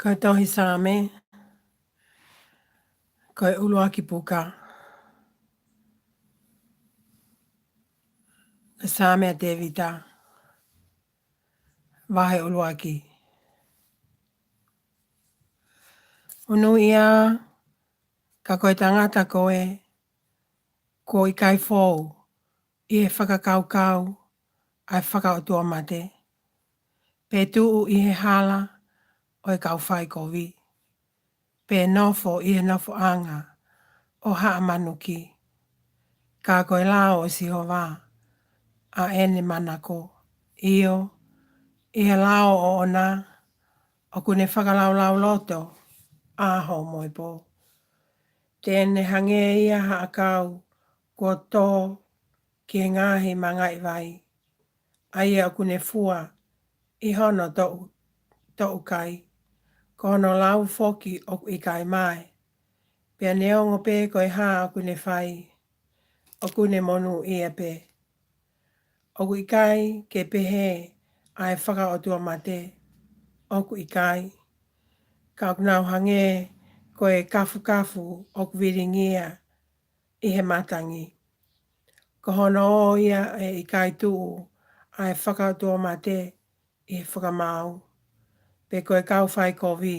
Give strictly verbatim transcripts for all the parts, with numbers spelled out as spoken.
Ko e tohi Saame, ko e ʻuluaki puka. Ko e Saame ʻa Tēvita, vahe ʻuluaki. Monūʻia, ka ko e tangata koe, kuo ʻikai fou ʻi he fakakaukau ʻa e fakaʻotuamate, pe tuʻu ʻi he hala ʻo e kau faikovi, pe nofo ʻi he nofoʻanga ʻo haʻa manuki. Ka ko e lao ʻo Sihova ʻa ʻene manako, ʻio, ʻi he lao ʻoʻona ʻoku ne fakalaulauloto ʻaho mo e pō. Te ne hangē ia ha ʻakau kuo tō ki he ngaahi mangaʻi vai, ʻa ia ʻoku ne fua ʻi hono toʻu, toʻu kai, ko hono lau foki ʻoku ʻikai mae. Pea neongo pe ko e hā ʻoku ne fai, ʻoku ne monūʻia pē. ʻOku ʻikai ke pehē ʻa e fakaʻotuamate, ʻoku ʻikai. Ka ʻoku nau hangē ko e kafukafu ʻoku vilingia ʻi he matangi. Ko hono ō ia ʻe ʻikai tuʻu ʻa e fakaʻotuamate ʻi he fakamaau, pe ko e kau faikovi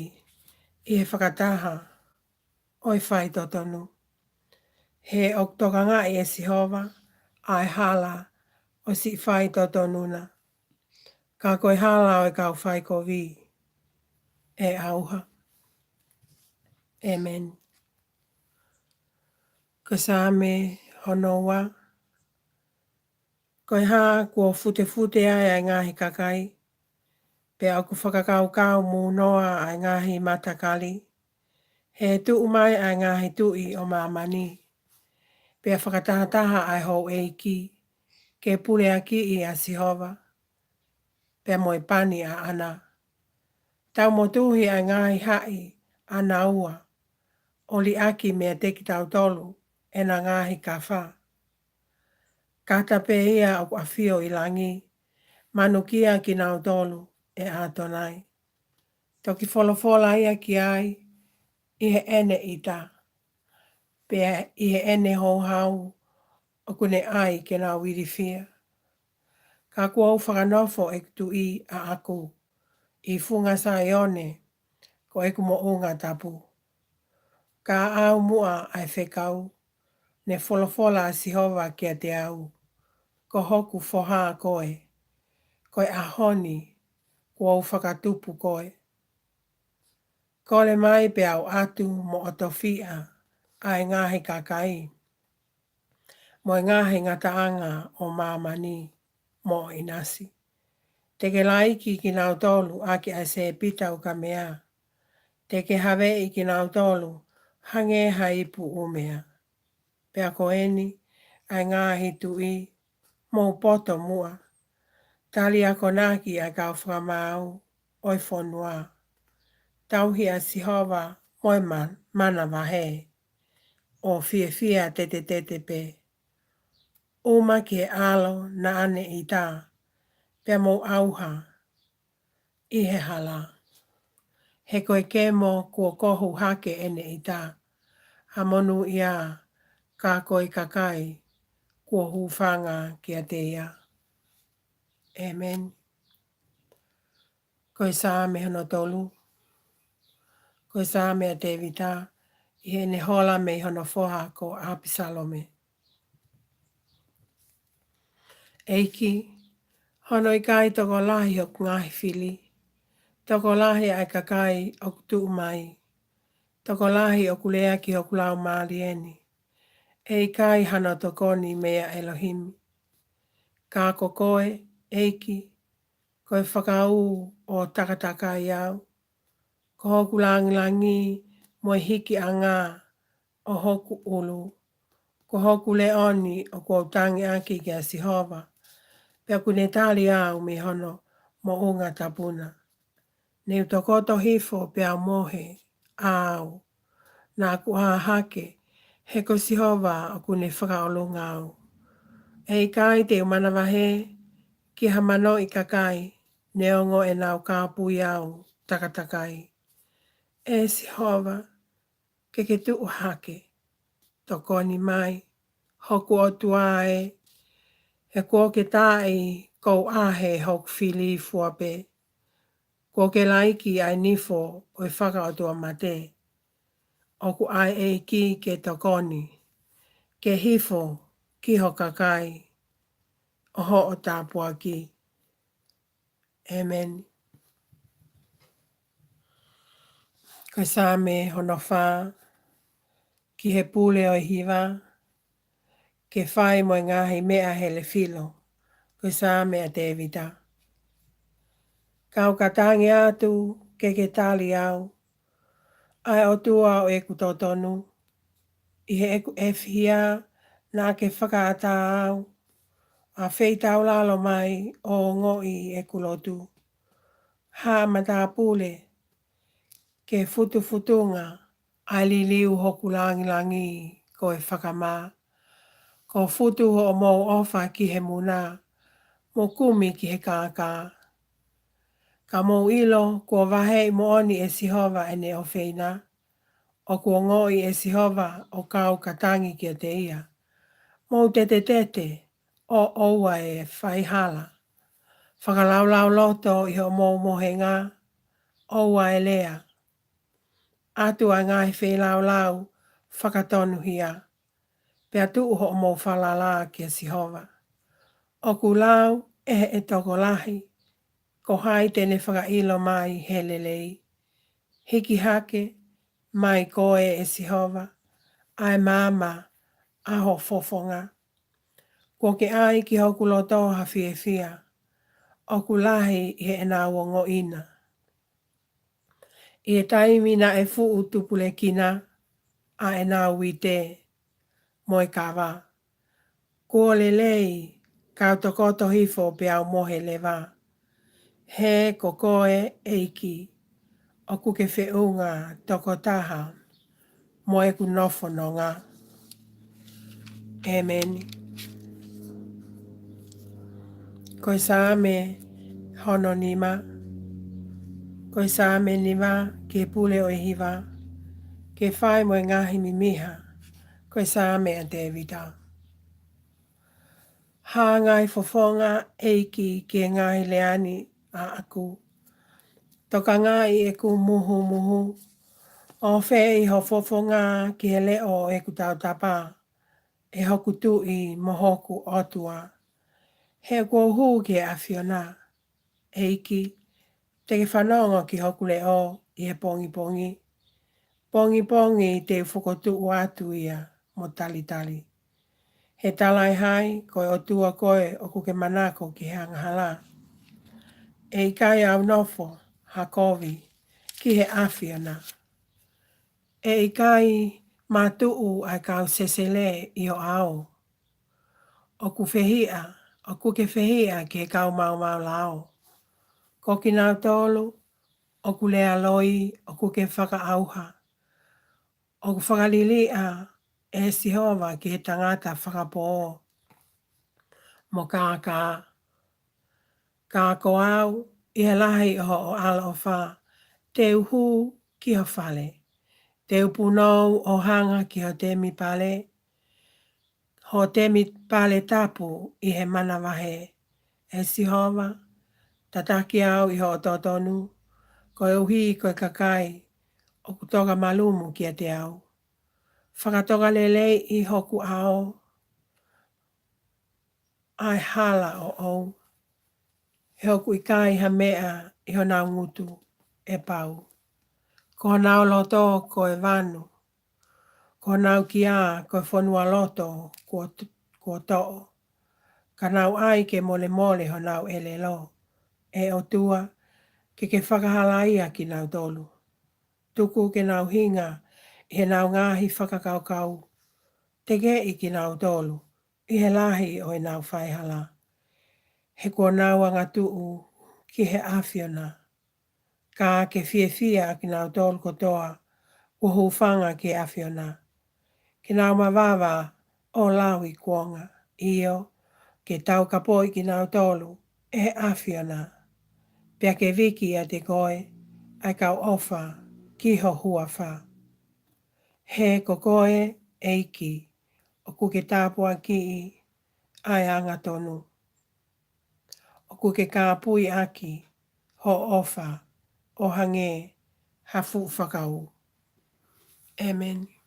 ʻi he fakataha ʻo e faitotonu. He ʻoku tokangaʻi ʻe Sihova ʻa e hala ʻo siʻi faitotonu na, ka ko e hala ʻo e kau faikovi ʻe ʻauha. ʻĒmeni. Ko e Saame hono ua. Ko e hā kuo futefute ai ʻa e ngaahi kakai, pea ʻoku fakakaukau mūnoa ʻa e ngaahi matakali? He tuʻu mai ʻa e ngaahi tuʻi ʻo māmani, pea fakatahataha ʻa e houʻeiki, ke puleakiʻi ʻa Sihova, pea mo e pani ʻaʻana. Tau motuhi ʻa e ngaahi haʻi ʻanaua, ʻo liʻaki meiate kitautolu ʻena ngaahi kafa. Kata pē ia ʻoku ʻafio ʻi langi, manukia kinautolu ʻe ʻAtonai. Toki folofola ia ki ai ʻi heʻene ʻita, pea ʻi heʻene houhau ʻoku ne ʻai ke nau ilifia. Ka kuo u fakanofo ʻeku Tuʻi ʻaʻaku ʻi funga Saione, ko ʻeku moʻunga tapu. Ka ʻau muʻa ʻa e fekau, ne folofola ʻa Sihova kiate au, Ko hoku foha koe, ko e ʻaho ni kuo u fakatupu koe. Kole mai pea u ʻatu moʻo tofiʻa ʻa e ngaahi kakai, mo e ngaahi ngataʻanga ʻo māmani moʻo ʻinasi. Te ke laiki kinautolu ʻaki ʻa e sēpita ukamea. Te ke haveʻi kinautolu hangē ha ipu ʻumea. Pea ko eni, ʻa e ngaahi tuʻi, mou poto muʻa. Tali akonaki ʻa e kau fakamaau ʻo e fonua. Tauhi ʻa Sihova mo e ma-, manavahē, ʻo fiefia tetetete pē. ʻUma ki he ʻAlo naʻa ne ʻita, pea mou ʻauha ʻi he hala. He ko e kemo kuo kohu hake ʻene ʻita, ʻa monūʻia, ka ko e kakai kuo hūfanga kiate ia. ʻĒmeni. Ko e Saame hono tolu. Ko e Saame ʻa Tēvita, ʻi heʻene hola mei hono foha ko ʻApisalome. ʻEiki, hono ʻikai tokolahi hoku ngaahi fili, tokolahi ʻa e kakai ʻoku tuʻu mai, tokolahi ʻoku lea ki hoku laumālie ni, ʻe ʻikai hano tokoni meia ʻElohimi. Ka ko koe, ʻEiki, ko e fakaū ʻo takatakai au, ko hoku langilangi mo e hikiʻanga ʻo hoku ʻulu, ko hoku leʻo ni ʻoku ou tangi ʻaki kia Sihova, pea kuo ne tali au mei hono moʻunga tapu na. Ne u tokoto hifo pea u mohe, ʻa au, naʻa ku ʻā hake, he ko Sihova ʻoku ne fakaʻolunga au. ʻE ʻikai te u manavahē ki ha manoʻi kakai, neongo ʻenau kāpui au takatakai. ʻE Sihova, ke ke tuʻu hake, tokoni mai, hoku ʻOtua ē, he kuo ke taaʻi kou ʻahe hoku fili fua pē. Kuo ke laiki ʻa e nifo ʻo e fakaʻotuamate. ʻOku ʻa e ʻEiki ke tokoni, ke hifo ki ho kakai ʻo hoʻo tāpuaki. ʻEmeni. Ko e Saame hono fā, ki he pule ʻo e hiva, ke fai mo e ngaahi meʻa helefilo. Ko e Saame ʻa Tēvita. Kau ka tangi atu ke ke tali au, ʻa e ʻOtua ʻo ʻeku totonu. ʻI heʻeku ʻefihia naʻa ke fakaʻatā au, ʻa feitaulalo mai ʻo ongoʻi ʻeku lotu. Haʻa matāpule, ke futufutunga, ʻa e liliu hoku langilangi ko e fakamā. Ko futu hoʻomou ʻofa ki he muna, mo kumi ki he kākā. Ka mou ʻilo kuo vaheʻi moʻoni ʻe Sihova ʻene ʻofeina. ʻOku ongoʻi ʻe Sihova ʻo kau ka tangi kiate ia. Mou tetetete, ʻo ʻoua ʻe faihala. Fakalaulauloto ʻi hoʻomou mohenga, ʻoua ʻe lea. ʻAtu ʻa e ngaahi feilaulau fakatonuhia, pea tuʻu hoʻomou falala kia Sihova. ʻOku lau ʻe he tokolahi, ko hai te ne fakaʻilo mai he lelei? Hiki hake mai koe ʻe Sihova, ʻa e maama ʻa ho fofonga. Kuo ke ʻai ki hoku loto ha fiefia, ʻoku lahi ʻi heʻenau ongoʻi na. ʻI he taimi naʻe fuʻu tupulekina ʻa ʻenau uite mo e kava, kuo lelei kau tokoto hifo peau mohe leva. He ko koe ʻEiki, ʻoku ke feʻunga tokotaha mo ʻeku nofo nonga. ʻEmeni. Ko e Saame hono nima. Ko e Saame nima ki he pule ʻo e hiva, ke fai mo e ngaahi mimiha. Ko e Saame ʻa Tēvita. Hāngai fofonga ʻEiki ki he ngaahi lea ni ʻaʻaku. Tokangaʻi ʻeku muhumuhu. ʻOfeʻi ho fofonga ki he leʻo ʻo ʻeku tautapa, ʻe hoku Tuʻi mo hoku ʻOtua. He kuo u hū ki he ʻAfiona. ʻEiki, te ke fanongo ki hoku leʻo ʻi he pongipongi. Pongipongi te u fokotuʻu atu ia mo talitali. He talaʻehai ko e ʻOtua koe ʻoku ke manako ki he angahala. ʻE ʻikai au nofo ha kovi ki he ʻAfiona. ʻE ʻikai matuʻu ʻa e kau sesele ʻi ho ʻao. ʻOku fehiʻa, ʻoku ke fehiʻa ki he kau maumau lao. Ko kinautolu ʻoku lea loi, ʻoku ke fakaʻauha. ʻOku fakaliliʻa ʻe Sihova ki he tangata fakapō mo kākā. Ka ko au, ʻi he lahi ʻo hoʻo ʻaloʻofa, te u hū ki ho fale. Te u punou ʻo hanga ki ho temipale, ho temipale tapu ʻi he manavahē. ʻE Sihova, tataki au ʻi hoʻo totonu, koeʻuhi ko e kakai ʻoku toka malumu kiate au. Fakatokalelei ʻi hoku ʻao ʻa e hala ʻoʻou. He ʻoku ʻikai ha meʻa ʻi honau ngutu ʻe pau. Ko honau loto ko e vanu. Ko honau kia ko e fonua loto kuo t-, kuo toʻo. Ka nau ʻai ke molemole honau ʻelelo. ʻE ʻOtua, ke ke fakahalaia kinautolu. Tuku ke nau hinga ʻi heʻenau ngaahi fakakaukau. Tekeʻi kinautolu ʻi he lahi ʻo ʻenau faihala. He kuo nau angatuʻu ki he ʻAfiona. Ka ke fiefia ʻa kinautolu kotoa kuo hūfanga ki he ʻAfiona. Ke nau mavava ʻo lauikuonga. ʻIo, ke taukapoʻi kinautolu ʻe he ʻAfiona. Pea ke viki ʻiate koe ʻa e kau ʻofa ki ho huafa. He ko koe, ʻEiki, ʻoku ke tāpuakiʻi ʻa e angatonu. ʻOku ke kāpui ʻaki ho ʻofa ʻo hangē ha fuʻu fakaū. ʻĒmeni.